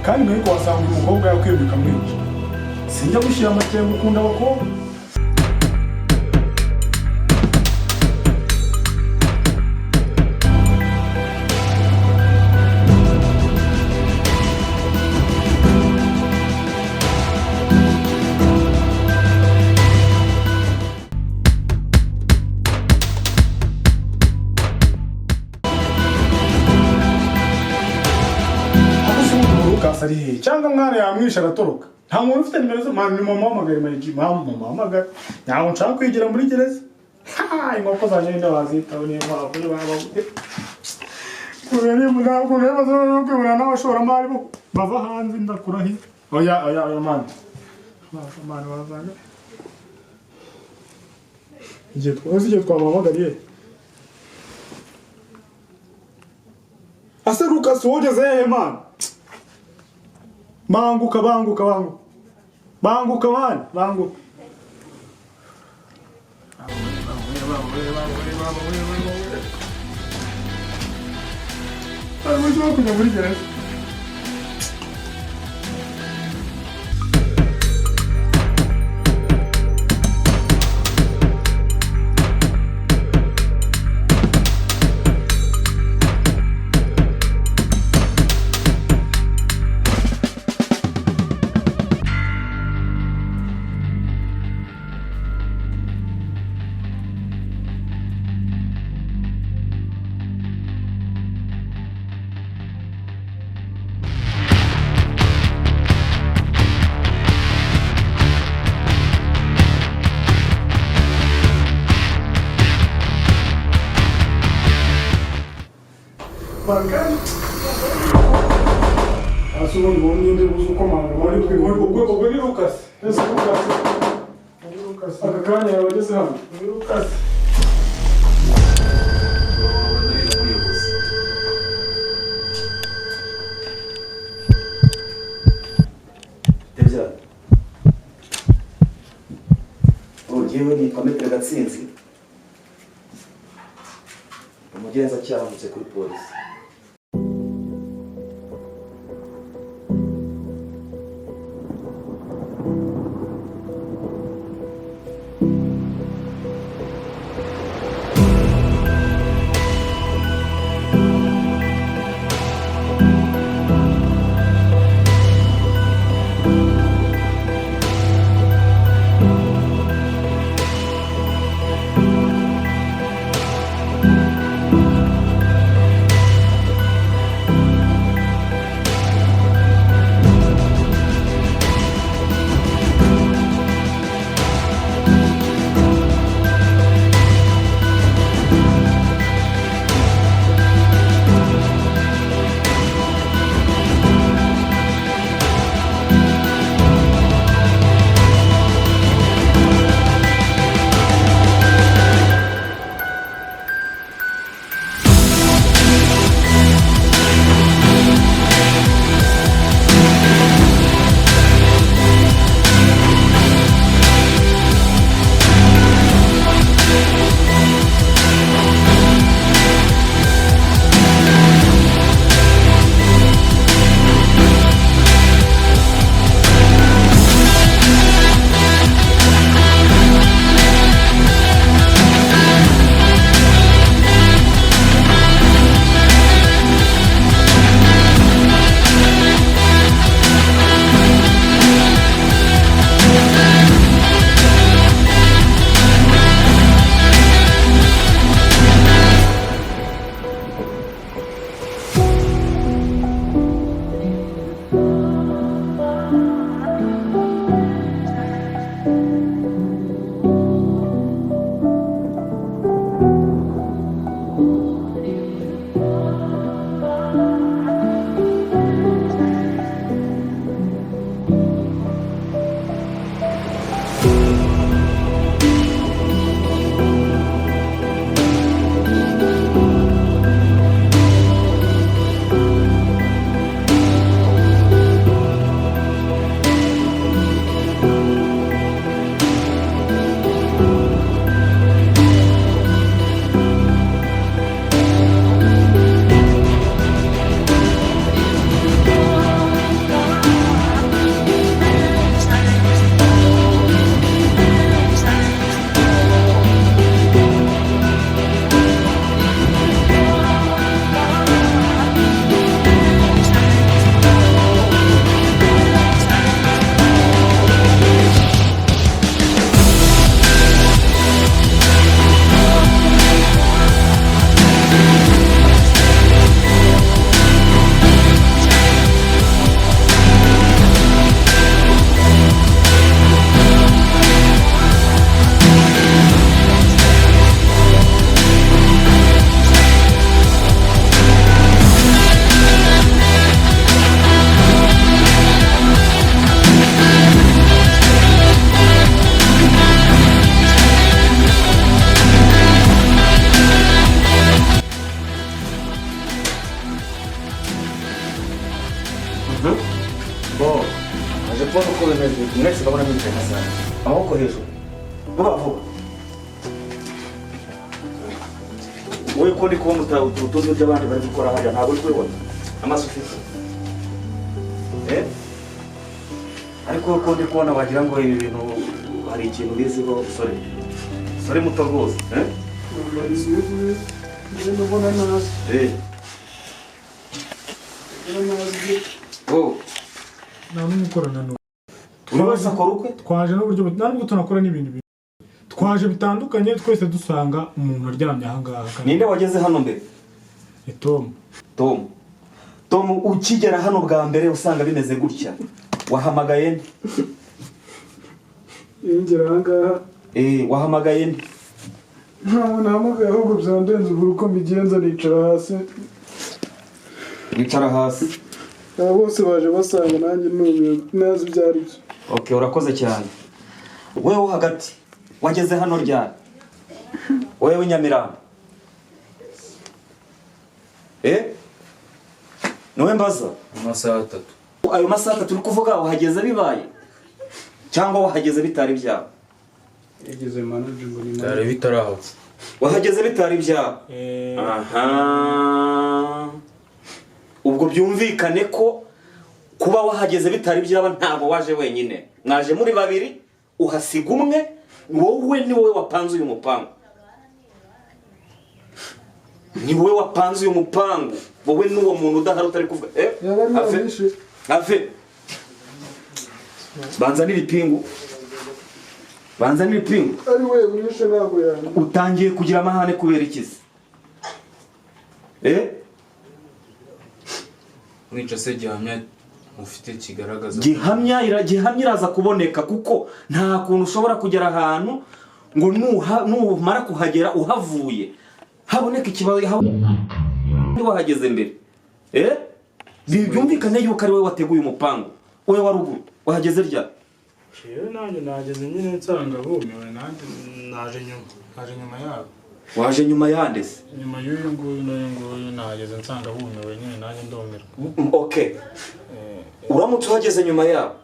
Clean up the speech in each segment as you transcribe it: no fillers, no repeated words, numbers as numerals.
Kandi mwibuke wasanga uyu mukobwa yakwibye ukamwica. Sinjya gushyira amakenga, ukunda abakobwa. Lucas ari hehe? Cyangwa mwana yamwishe aratoroka? Nta muntu ufite nimero ze mwana? Ni mama wahamagaye mayiji, mama, mama wahamagaye. Ntabwo nshaka kwigira muri gereza. Ha, inkoko zanjye ninde wazitaho? Niyo mpamvu bababuze ntabwo rero no kwibona n'abashoramari bo bava hanze. Ndakurahiye, oya, oya, oya mwana, abashoramari bazanga igihe twese, igihe twamuhamagariye. Ase Lucas, wogeze hehe mwana? Banguka, banguka, banguka, banguka mwana, banguka. Arimo kujya muri gereza. Bakari ase ubundi ubu ninde buzi uko manga muri twe? Ubwo ni Lucas. Ese Lucas, ni Lucas aka kanya yaba ageze hano? Ni Lucas. Umuyobozi. Tebya. Njyewe nitwa Maître Gatsinzi, umugenzacyaha nturutse kuri polisi. Mwese mwese ndabona mwicaye amasaha. Amaboko hejuru. Vuba vuba. Wowe ko ndi kubona utuzi by'abandi bari gukora hariya, ntabwo uri kubibona. Amaso ufite. Eh? Ariko ko ndi kubona wagira ngo ibi bintu hari ikintu biziho, sore. Sore muto rwose, eh? Ndabona nazi. Eh. Ndabona nazi. Oh, Nta n'umwe ukorana n'uwo. buri wese akora ukwe. Twaje n'uburyo ntabwo tunakora n'ibintu bimwe. Twaje bitandukanye, twese dusanga umuntu aryamye aha ngaha. Ninde wageze hano mbere? Ni Tom. Tom. Tom, ukigera hano bwa mbere usanga bimeze gutya. Wahamagaye nde? Yinjira aha ngaha. Eh, wahamagaye nde? Ntabwo nahamagaye, ahubwo byandenze ubura uko mbigenza, nicara hasi. Wicara hasi. Aba bose baje basanga nanjye numiwe, ntazi ibyo ari byo. Okay, urakoze cyane. Wewe wo hagati wageze hano ryari? Wewe w'inyamirambo. Eh? Niwe mbaza. Amasaha 3. Ayo masaha 3 uri kuvuga wahageze bibaye? Cyangwa wahageze bitari byaba? Yageze manager ngo ni Byari bitarahaba. Wahageze bitari byaba. Eh, Aha. Ubwo byumvikane ko kuba wahageze bitari byaba ntabwo waje wenyine. Mwaje muri babiri, uhasiga umwe, wowe ni wowe wapanze uyu mupangu. Ni wowe wapanze uyu mupangu. Wowe n'uwo muntu udahari utari kuvuga. Eh? Yaba ari Ave. wabishe. Ave. Banza n'ibipingu. Banza n'ibipingu. Ari we mwishe, ntabwo yanjye. Utangiye kugira amahane kubera ikizi? Eh? Mwica se gihamya mufite kigaragaza? Gihamya gihamya iraza kuboneka, kuko nta kuntu ushobora kugera ahantu ngo numara kuhagera uhavuye haboneka ikibazo wahageze mbere. Eh? Byumvikane yuko ari wowe wateguye umupangu. Wowe wa ruguru wahageze ryari? Jewe nanjye nageze nyine nsanga bumiwe, nanjye naje nyuma. Naje nyuma yabo. Waje nyuma yande se? Nyuma y'uyu nguyu n'uyu nguyu nahageze nsanga bumiwe nyine, nanjye ndumirwa. Okay. Uramutse uhageze nyuma yabo,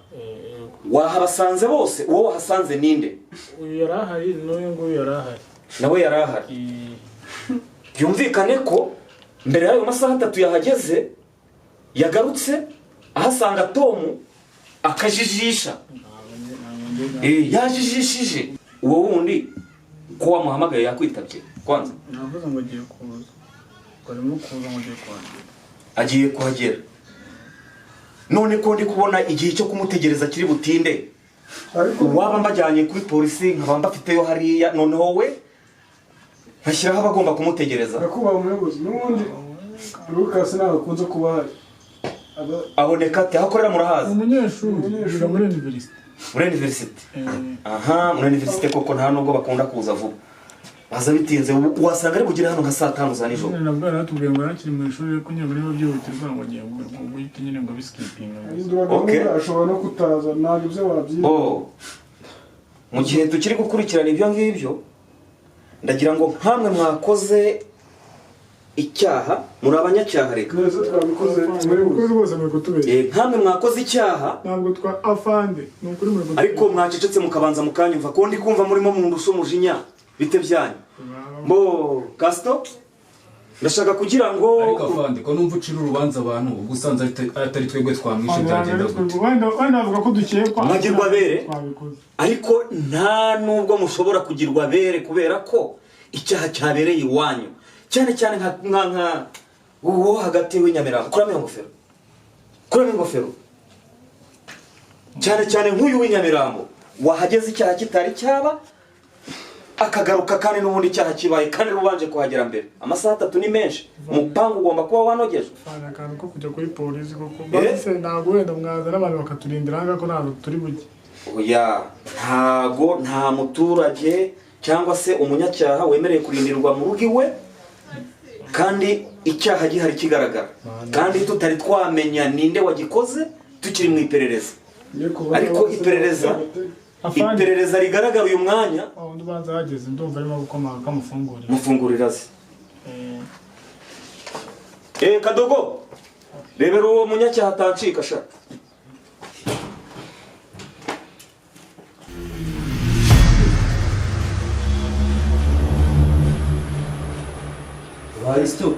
wahabasanze bose? Uwo wahasanze ninde? Uyu yari ahari n'uyu nguyu yari ahari. Nawe yari ahari. Byumvikane ko mbere y'ayo masaha 3 yahageze, yagarutse ahasanga Tom akajijisha. Eh, yajijishije. Uwo wundi ko wamuhamagaye yakwitabye kwanza? Navuze ngo agiye kuza. Ngo arimo kuza, ngo agiye kuhagera. Agiye kuhagera. None ko ndi kubona igihe cyo kumutegereza kiri butinde, Ariko waba mbajyanye kuri polisi nkaba mbafiteyo hariya, noneho we nkashyiraho abagomba kumutegereza. Nyakubahwa umuyobozi, n'ubundi Lucas ntabwo akunze kuba ahari. Aboneka ate? Aho akorera murahazi? Umunyeshuri Umunyeshuri. yiga muri university. Muri university. Eh, Aha, muri university koko nta nubwo bakunda kuza vuba, baza bitinze. Wasanga ari bugere hano nka saa 5 za nijoro. Nyine nabwo yaratubwiye ngo yarakiri mu ishuri, ariko nyine niba byihutirwa ngo agiye guhita nyine ngo abiskipinga. Ahindura Okay. gahunda, ashobora no kutaza, ntabwo ibyo wabyiga. Oh. Mu gihe tukiri gukurikirana ibyo ngibyo, ndagira ngo nkamwe mwakoze icyaha, muri abanyacyaha reka. Neza, twabikoze muri Ukuri rwose muri kutubeshya. Eh, nkamwe mwakoze icyaha. Ntabwo twa afande, ni ukuri muri kutubeshya. Ariko mwacecetse mukabanza mukanyumva, ko ndi kumva murimo mundusha umujinya, bite byanyu? Bo Gaston, ndashaka kugira ngo Ariko afande, ko numva ucira urubanza abantu, ubwo usanze atari twebwe twamwishe byagenda gute? Wenda wenda bavuga ko dukekwa. Mwagirwa abere? Twabikoze. Ariko nta nubwo mushobora kugirwa abere, kubera ko icyaha cyabereye iwanyu, cyane cyane nka uwo hagati w'inyamirambo. Kuramo iyo ngofero, kuramo ingofero. Cyane cyane nk'uyu w'inyamirambo wahageze icyaha kitari cyaba, akagaruka kandi n'ubundi icyaha kibaye, kandi rubanje kuhagera mbere. Amasaha 3 ni menshi, umupangu ugomba kuba wanogejwe. Fana akantu ko kujya kuri polisi koko. Eh? Basi ntabwo wenda mwaza n'abantu bakaturindira aha ngaha, ko ntabwo turi bujye. Oya, ntago nta muturage cyangwa se umunyacyaha wemerewe kurindirwa mu rugo iwe kandi icyaha gihari kigaragara, kandi tutari twamenya ninde wagikoze, tukiri mu iperereza. Ariko Afande. iperereza rigaragara uyu mwanya. Wa wundi ubanza hageze, ndumva arimo gukomanga, kamufungurira. Mufungurira ze. Eh, Eh, kadogo, rebera uwo munyacyaha atancika sha. Gasito.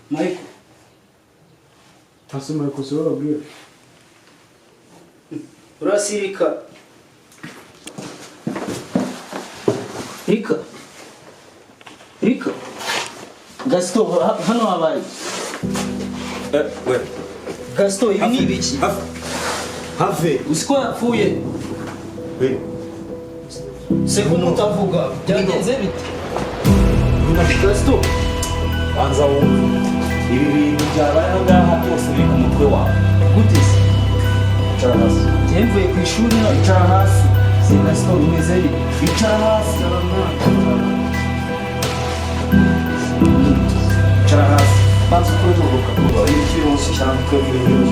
Michael. Hasi Michael si wowe babwira. Urasirika. Rika. Rika. Gasito, hano habaye. We. Gasito, ibi ni ibiki? Have. Uzi ko yapfuye? We. Se ko mutavuga byagenze bite? Gasito. Banza wumve. Ibi bintu byabaye aha ngaha byose biri ku mutwe wawe. Gute se? Icara hasi. Njye mvuye ku ishuri none. Icara hasi. Se Gasito bimeze bite? Icara hasi. Icara hasi. Banza ukore urwo Ikirunsi cyangwa ukore ibintu.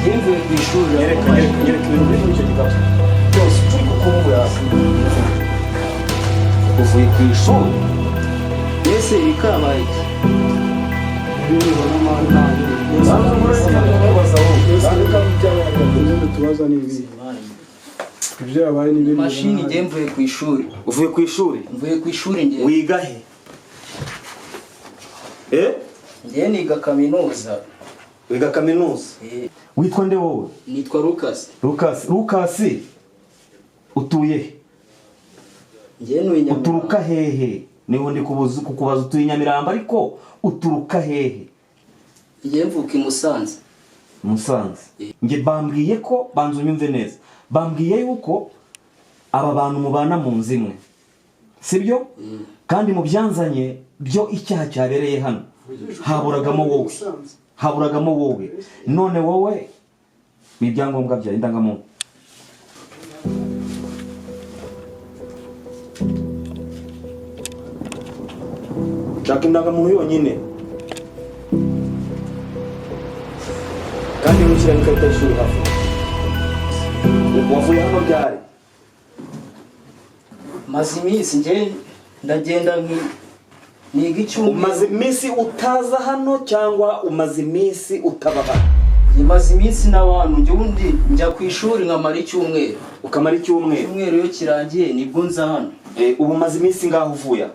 Njye mvuye ku ishuri. Nyereka, nyereka, nyereka ibintu biri muri icyo gikapu. Byose turi kukumva hasi. Uvuye ku ishuri. Ese bikabaye iki? Tubaza ni ibi. Ibyo yabaye ni ibindi. Mashini njye mvuye ku ishuri. Uvuye ku ishuri? Mvuye ku ishuri njye. Wiga he? Njye niga kaminuza. Wiga kaminuza? Witwa nde wowe? Nitwa Lucas. Lucas, Lucas utuye he? Njye ntuye Nyamirambo. Uturuka hehe? Niho ndi kukubaza utuye Nyamirambo ariko uturuka hehe? Njye mvuka i Musanze. Musanze. Njye bambwiye ko banza unyumve neza. Bambwiye yuko aba bantu mubana mu nzu imwe. Sibyo? Kandi mu byanzanye byo icyaha cyabereye hano haburagamo wowe. Haburagamo wowe. None wowe ni ibyangombwa bya indangamuntu. Shaka indangamuntu yonyine. Kandi wishyira ikarita y'ishuri hafi. Wavuye hano ryari? Maze iminsi njye ndagenda niga icyumweru. Umaze iminsi utaza hano cyangwa umaze iminsi utaba hano? Maze iminsi n'abantu njye ubundi njya ku ishuri nkamara icyumweru. Ukamara icyumweru? Icyumweru iyo kirangiye nibwo nza hano. Ubu umaze iminsi ngaho uvuye?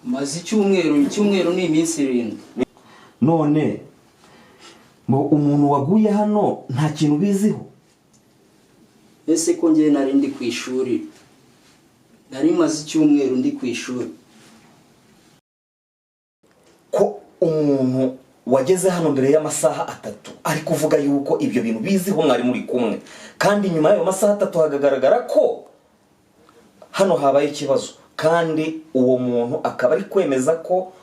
Maze icyumweru, icyumweru ni iminsi 7. None ngo umuntu waguye hano nta kintu biziho? Ese ko njye nari ndi ku ishuri? Nari maze icyumweru ndi ku ishuri. Ko umuntu wageze hano mbere y'amasaha 3 ari kuvuga yuko ibyo bintu biziho mwari muri kumwe, kandi nyuma y'ayo masaha 3 hakagaragara ko hano habaye ikibazo, kandi uwo muntu akaba ari kwemeza ko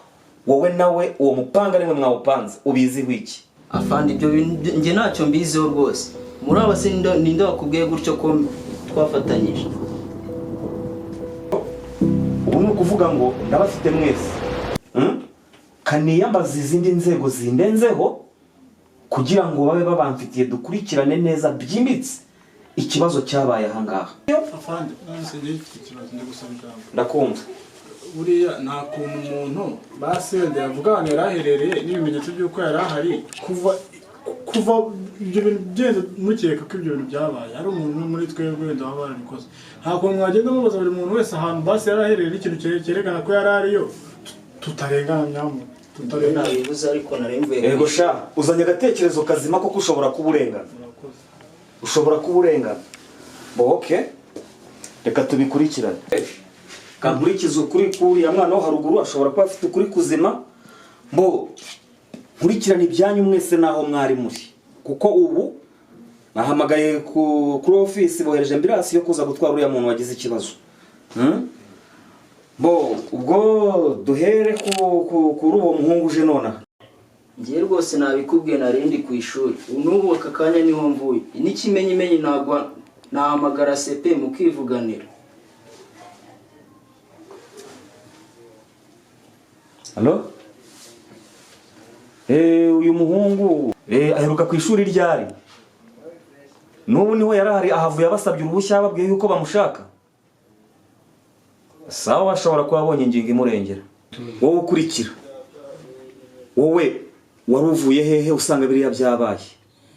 wowe nawe uwo mupanga ari mwe mwawupanze, ubiziho iki? Afande, ibyo bintu njye ntacyo mbiziho rwose. Muri aba se ninde wakubwiye gutyo ko twafatanyije? Ubu ni ukuvuga ngo ndabafite mwese. Kaniyambaza izindi nzego zindenzeho kugira ngo babe babamfitiye dukurikirane neza byimbitse ikibazo cyabaye aha ngaha. Afande, nonese njye mfite ikibazo ndagusaba ijambo. Ndakumva. Buriya nta kuntu umuntu basi wenda yavuga ahantu yari aherereye n'ibimenyetso by'uko yari ahari kuva ibyo bintu bigenda mukeka ko ibyo bintu byabaye hari umuntu umwe muri twebwe wenda waba warabikoze. Nta kuntu mwagenda mubaza buri muntu wese ahantu basi yari aherereye n'ikintu cyerekana ko yari ariyo, tutarengana nyamuntu. Tutarengana. Nabibuze ariko nari mvuye ku Yego sha, uzanye agatekerezo kazima koko ushobora kuba urengana. Ushobora kuba urengana. Bo okay. Reka tubikurikirane. Kankurikiza ukuri kuriya mwana wo haruguru ashobora kuba afite ukuri kuzima. Bo nkurikirane ibyanyu mwese naho mwari muri. Kuko ubu nahamagaye kuri office bohereje ambulance yo kuza gutwara uriya muntu wagize ikibazo. Bo ubwo duhere kuri uwo muhungu uje nonaha. Njye rwose nabikubwiye nari ndi ku ishuri. N'ubu aka kanya niho mvuye. N'ikimenyimenyi nagwa nahamagara CP mukivuganira. Allo? Uyu muhungu aheruka ku ishuri ryari? N'ubu niho yarahari ahavuye abasabye uruhushya babwiye yuko bamushaka. Sawa, ashobora kuba abonye ingingo imurengera. Wowe ukurikira. Wowe wari uvuye hehe usanga biriya byabaye?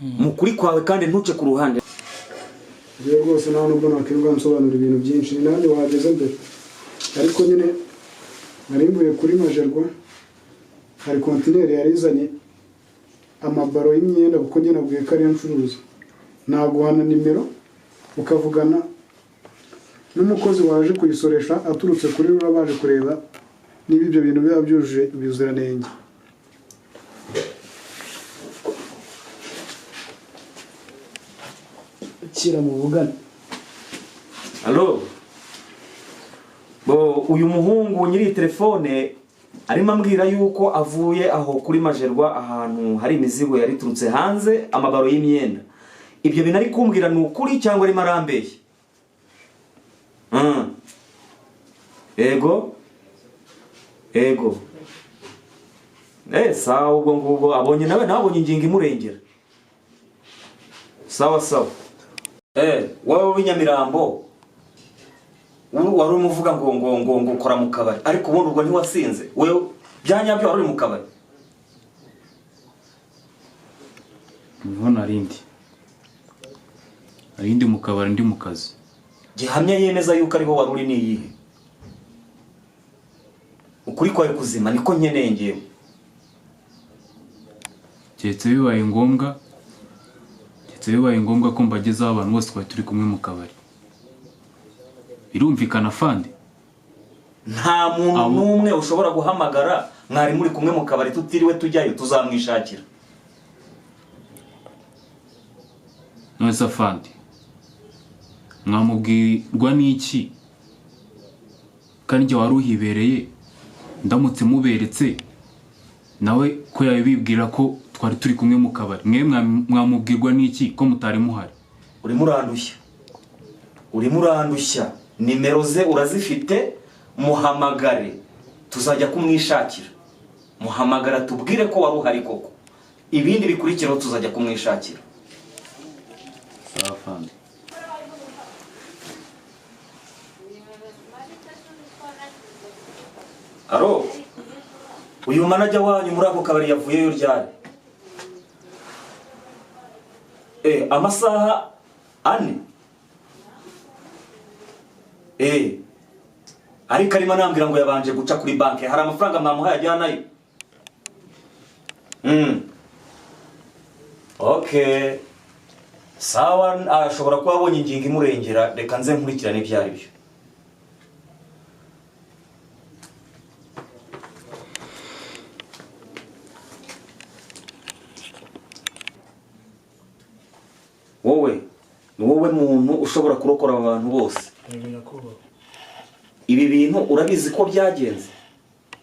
Mu kuri kwawe kandi ntuce ku ruhande. Njyewe rwose nta nubwo nakwirirwa nsobanura ibintu byinshi, ni nanjye wahageze mbere, ariko nyine nari mvuye kuri Majerwa, hari kontineri yari izanye amabaro y'imyenda, kuko njye nabwiye ko ariyo ncuruza. Naguhana nimero ukavugana n'umukozi waje kuyisoresha aturutse kuri RURA, baje kureba niba ibyo bintu biba byujuje ubuziranenge. Kira muvugane. Alo. Bo uyu muhungu nyiri iyi telefone arimo ambwira yuko avuye aho kuri Majerwa, ahantu hari imizigo yariturutse hanze, amabaro y'imyenda. Ibyo bintu ari kumbwira ni ukuri cyangwa arimo arambeshya? Ego. Ego. Sawa, ubwo ngubwo abonye nawe nabonye ingingo imurengera. Sawa sawa. Wowe w'inyamirambo wari urimo uvuga ngo ngo ngo ngo ukora mu kabari, ariko ubundi ubwo ntiwasinze wewe, byanyabyo wari uri mu kabari? Niho narindi mu kabari, ndi mu kazi. Gihamya yemeza yuko ariho wari uri ni iyihe? Ukuri kwawe kuzima niko nkeneye ngewe. Keretse bibaye ngombwa ko mbagezaho abantu bose twari turi kumwe mu kabari. Birumvikana fande? Nta muntu n'umwe ushobora guhamagara mwari muri kumwe mu kabari tutiriwe tujyayo, tuzamwishakira. None se afande, mwamubwirwa n'iki kandi njye wari uhibereye? Ndamutse muberetse nawe ko yabibwira ko twari turi kumwe mu kabari, mwe mwamubwirwa n'iki ko mutari muhari? Urimo urandushya, urimo urandushya. Nimero ze urazifite, muhamagare tuzajya kumwishakira. Muhamagara tubwire ko wari uhari koko, ibindi bikurikiraho tuzajya kumwishakira. Sawa afande. Aro, uyu manager wanyu muri ako kabari yavuyeyo ryari? Amasaha 4. Ariko arimo anambwira ngo yabanje guca kuri banki, hari amafaranga mwamuhaye ajyanayo? Okay. Sawa, ashobora kuba abonye ingingo imurengera, reka nze nkurikirane ibyo ari byo. Wowe ni wowe muntu ushobora kurokora abantu bose. Ibi bintu urabizi ko byagenze?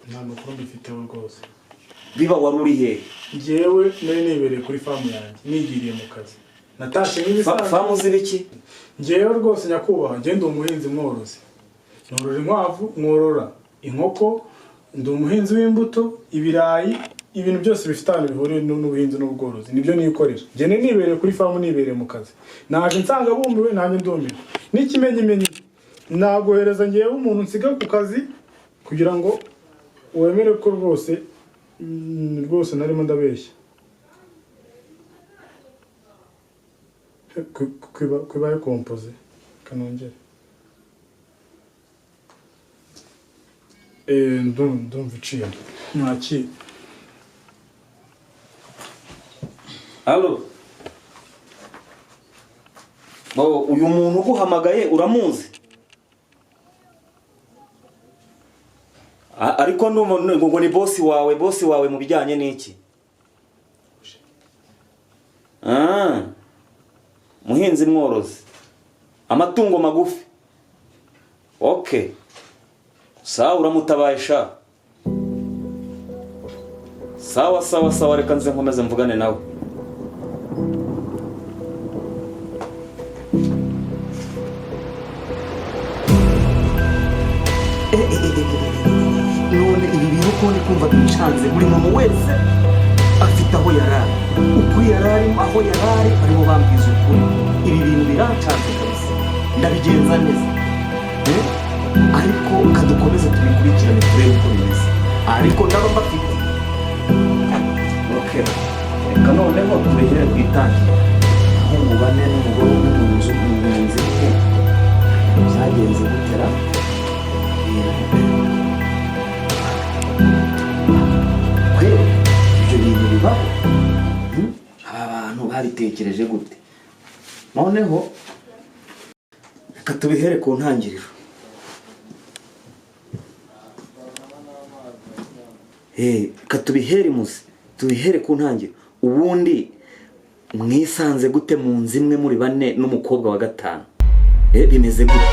Nta makuru mbifiteho rwose. Biba wari uri hehe? Njyewe nari nibereye kuri famu yanjye, nigiriye mu kazi. Natashye nk'ibisanzwe. Famu z'ibiki? Njyewe rwose nyakubahwa, njye ndi umuhinzi mworozi. Norora inkwavu, nkorora inkoko, ndi umuhinzi w'imbuto, ibirayi, ibintu byose bifite ahantu bihuriye n'ubuhinzi n'ubworozi, nibyo nikorera. Njye nibereye kuri famu, nibereye mu kazi. Naje nsanga bumiwe, nanjye ndumiwe. N'ikimenyimenyi nagohereza ngewe umuntu nsiga ku kazi kugira ngo wemere ko rwose rwose narimo ndabeshya. Kwibaye kompoze kanongere. Ndumva iciye. Mwaki. Allo. Bo uyu muntu uguhamagaye uramuzi? Ariko ngo ni bosi wawe, bosi wawe mu bijyanye n'iki? Muhinzi mworozi. Amatungo magufi. Okay. Sawa, uramutabaye sha. Sawa sawa sawa, reka nze nkomeze mvugane nawe. None ibi bintu ko ndi kumva bicanze, buri muntu wese afite aho yarari, ukuri yarari, aho yarari barimo bambwiza ukuri. Ibi bintu birancanze kabisa, ndabigenza neza. Ariko kadukomeze tubikurikirane turebe uko bimeze, ariko ndaba mbafite. Okay, reka noneho tubihere twitangire. Abahungu bane n'umugore umwe mu nzu imwe, byagenze gutera? Kweri ibyo bintu bibaho? Aba bantu babitekereje gute? Noneho reka tubihere ku ntangiriro. Reka tubihere imuzi, tubihere ku ntangiriro. Ubundi mwisanze gute mu nzu imwe muri bane n'umukobwa wa gatanu? Bimeze gute?